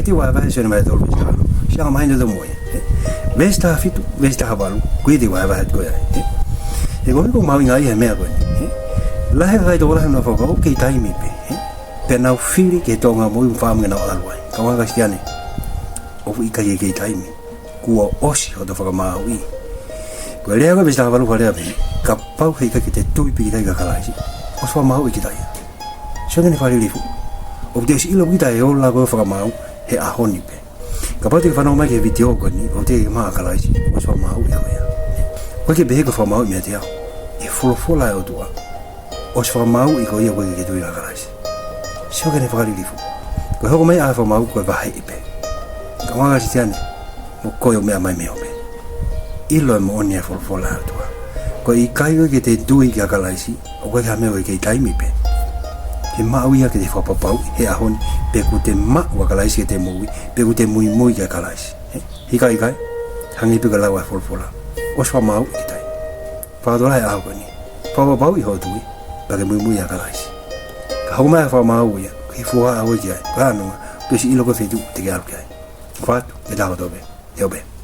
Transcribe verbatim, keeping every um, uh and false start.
Te u vahevahe Sione vahe tolu veesi taha ono. Siʻi anga mahino ʻe taha mo ia, ē? Veesi taha fitu, veesi taha valu, ko ia te u vahevahe atu ko ia, ē? He ko e meʻa ʻoku mahuʻinga ia he meʻa ko eni, ē? Lahi e kakai tokolahi ʻoku nau fakakaukau ʻoku kei taimi pē, ē? Pea nau fili ki he toʻonga moʻui ʻoku nau fakaʻamu ke nau ʻalu ai. Kaungā Kalisitiane, ʻoku ʻikai ke kei taimi. Kuo ʻosi hoto fakamāuʻi. Ko e lea ko ē veesi taha valu fakalea pē, kapau he ʻikai ke te tui pīkitai kia Kalaisi, ʻosi fakamāuʻi kita ia. Sio ange ki he fakalilifu. ʻOku te ʻosi ʻilo kita ʻe ola ko e fakamaau he ʻaho ni pē. Kapau te ke fanongo mai ki he vitiō ko eni, ʻoku teʻeki ke maʻu ʻa Kalaisi, ʻosi fakamāuʻi koe ia. ʻOku ʻikai ke pehē ko e fakamāuʻi meiate au. ʻE folofola ʻa e ʻOtua. ʻOsi fakamāuʻi koe ia ʻoku ʻikai ke ke tui kia Kalaisi. Sio ange ki he fakalilifu. Ko e hoko mai ʻa e fakamaau ko e vaheʻi pē. Kaungā Kalisitiane, mo koe ʻoku meʻa mai mei he ope. ʻIlo e moʻoni ʻa e folofola ʻa e ʻOtua. Ko e ʻikai ko ē ke te tui kia Kalaisi, ʻoku ʻikai ha meʻa ʻoku kei taimi pē. Ke maʻu ia ke te fakapapauʻi he ʻaho ni, pe ʻoku te maʻu ʻa Kalaisi ke te moʻui, pe ʻoku te muimui kia Kalaisi. Ē? He ʻikai, ʻikai, hangē pē ko e lau ʻa e folofola. ʻOsi fakamāuʻi kita ia. Fakatō lahi he ʻaho ko eni. Fakapapauʻi hoʻo tui, pea ke muimui kia Kalaisi. Ka hoko mai ʻa e fakamaau ia, ke fuaʻa ʻoe ki ai. Ka nonga, ke ʻosi ʻilo ko e feituʻu te ke ʻalu ki ai. Fatu, ke tau tobe. Te u ope.